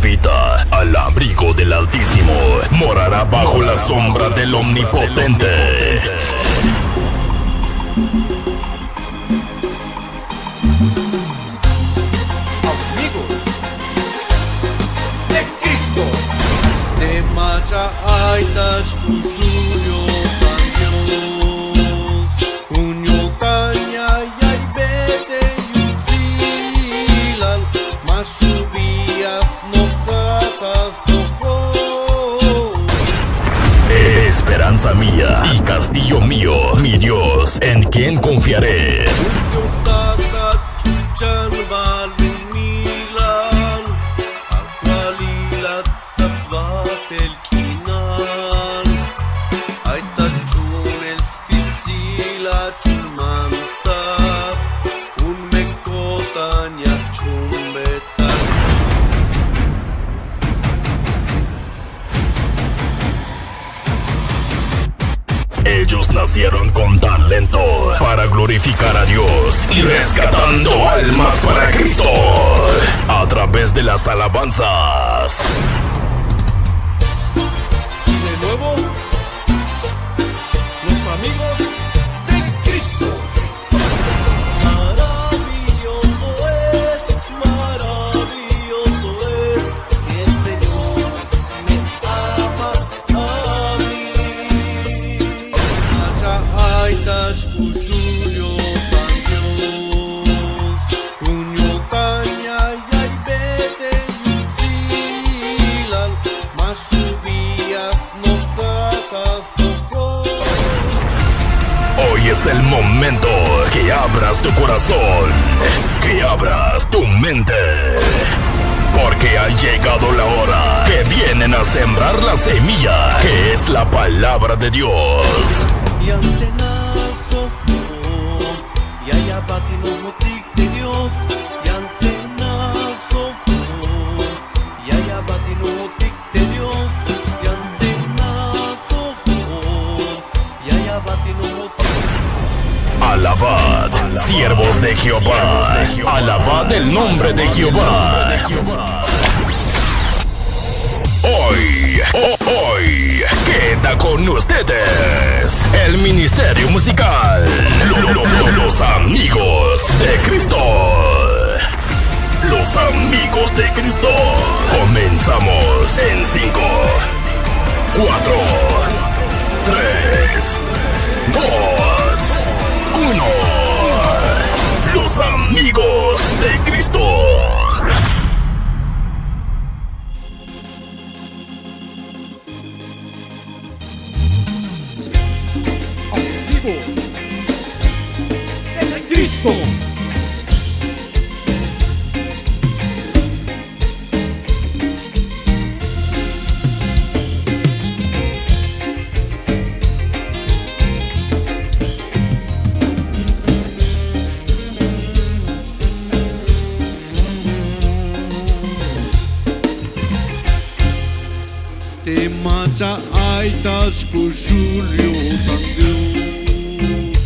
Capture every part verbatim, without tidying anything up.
Vita al abrigo del Altísimo, morará bajo la sombra del Omnipotente. Amigos de Cristo. Te mach'a ay ta xk'uxul yo'tan Dios. Jun yo'tan ya ya'iybe te yutsilal, ma xubiyas noptsat ta stojol. Esperanza mía y castillo mío, mi Dios, ¿en quién confiaré? Jun Diosat ta ch'ulchan balumilal, ja' jwalilat ta sbajtel k'inal. Ay ta ch'ulel spisil a ch'ulmantat, jun me ko'tan ya jch'uunbetat. Ellos nacieron con talento para glorificar a Dios y rescatando almas para Cristo a través de las alabanzas. Y de nuevo, los amigos de Cristo. Maravilloso es, maravilloso es que el Señor me ama a mí. Mach'a ay ta xk'uxul yo'tan Dios. Jun yo'tan ya ya'iybe te yutsilal, ma xubiyas noptsat ta stojol. Hoy es el momento que abras tu corazón, que abras tu mente, porque ha llegado la hora que vienen a sembrar la semilla, que es la palabra de Dios. Yan te naxokon, ya ya'bat in ojmoltik te Dios. Yan te naxokon, ya ya'bat in ojmoltik te Dios. Yan te naxokon, ya ya'bat in ojmoltik. Alabad, siervos de Jehová, alabad el nombre de Jehová. Hoy, ho- hoy, queda con ustedes el ministerio musical, lo- lo- lo- los amigos de Cristo. Los amigos de Cristo. Comenzamos en cinco, cuatro, tres, dos, uno. Los amigos de Cristo. Amigos de Cristo. Te mach'a ay ta xk'uxul yo'tan Dios.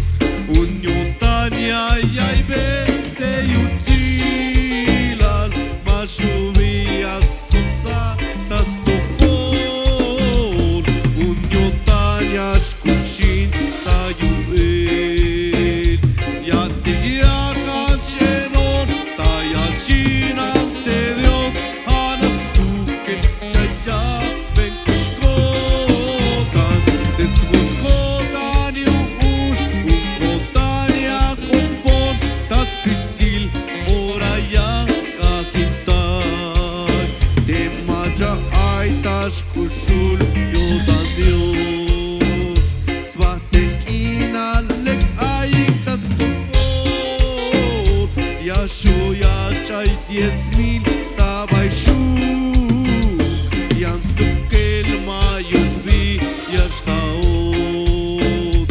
Jun yo'tan ya ya'iybe te yutsilal, ma xubiyas noptsat ta stojol. Jun yo'tan ya xk'uxin ta yu'el. Ya'tik ya jajch enon ta yaxinal te Dios, ja' nax stukel ya yak'bey k'ux ko'tan. Te ts'ukut ko'tan yu'un, jun ko'tan ya jk'opon ta spisil ora ya k'ajk'intay. Te mach'a ay ta xk'uxul yo'tan Dios. Sbajtel k'inal lek ayik ta stojol, ya xju' ya xch'ay diez mil ta bay xu'. Yan stukel ma'yuk bi ya xtaot.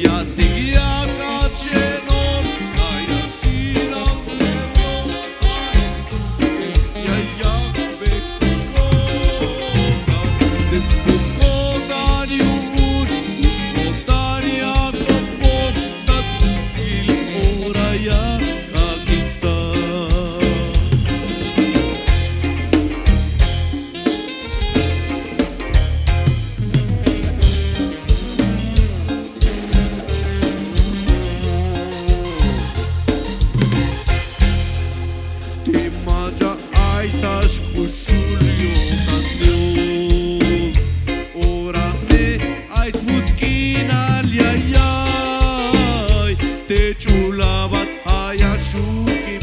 Ya'tik ya jajch enon ta yaxinal te Dios, ja' nax stukel ya yak'bey k'ux ko'tan. Te ts'ukut ko'tan yu'un, jun ko'tan ya jk'opon ta spisil ora ya k'ajk'intay. Tabat ay axuke